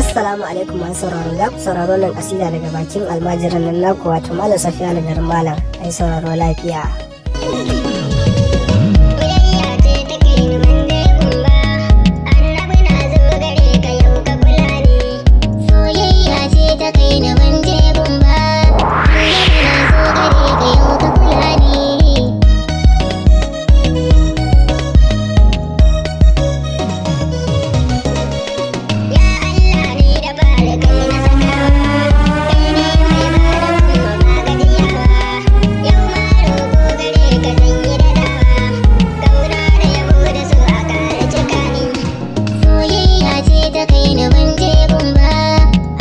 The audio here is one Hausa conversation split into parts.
Assalamu alaikum masu sauraro, za ku sauraro nan kasida daga bakin almajiran nan naku, wato Malam Safiyanu garin Malam. Ai sauraro lafiya. Soyayya ce take ni ban je gumba, Annabi na zo gare ka yau ka kula ni. Soyayya ce ta kai ni ban je gumba, Annabi na zo gare ka yau ka kula ni. Ya Allah, ni da fara kai na sakawa, kai ne mai bada kuma ba gajiyawa. Yau ma roƙo gare ka zan yi dadawa, kauna da yabo da so a kara cika ni. Soyayya ce ta kai ni ban je gumba,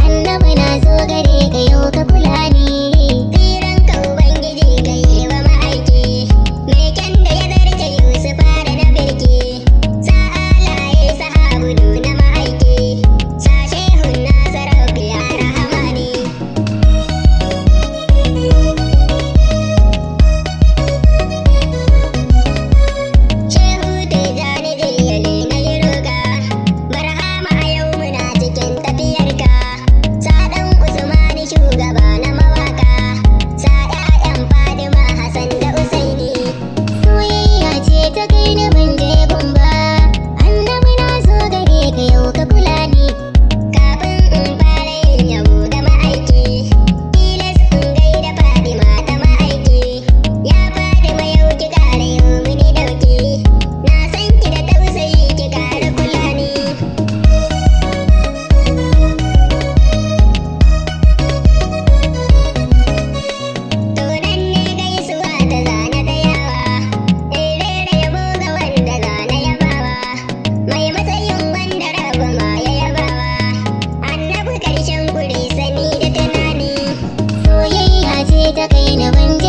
Annabi na zo gare ka yau ka kula ni. Tsiran ka Ubangiji ka yi wa ma'aiki, mai kyan da ya zarce Yusufa da na birki. Sa'alaye sahabu na ma'aiki, sa shehun nasarar ya rahamani. Shehu Tijjani Jiyali na yi roƙa, Barhama a yau muna cikin tafiyarka. Sa ɗan Usmani shugaba na mawaka, sa ‘ya'yan Fadima Hassan da Usaini. Soyayya ce ta kai ni ban je gumba, Annabi na zo gare ka yau ka kula ni. Kafin in fara yin yabo ga ma'aiki, tilas in gaida Fadima ta ma'aiki. Ya Fadima, yau ki ƙara yau mini dauki, na san ki da tausayi, ki ƙara kula ni. To nan ne gaisuwa ta zana tsayawa, in rera yabo ga wanda zana yabawa, mai matsayin wanda rabu ma ya yabawa, Annabi karshen guri sani da tunani. Soyayya ce ta kai ni ban je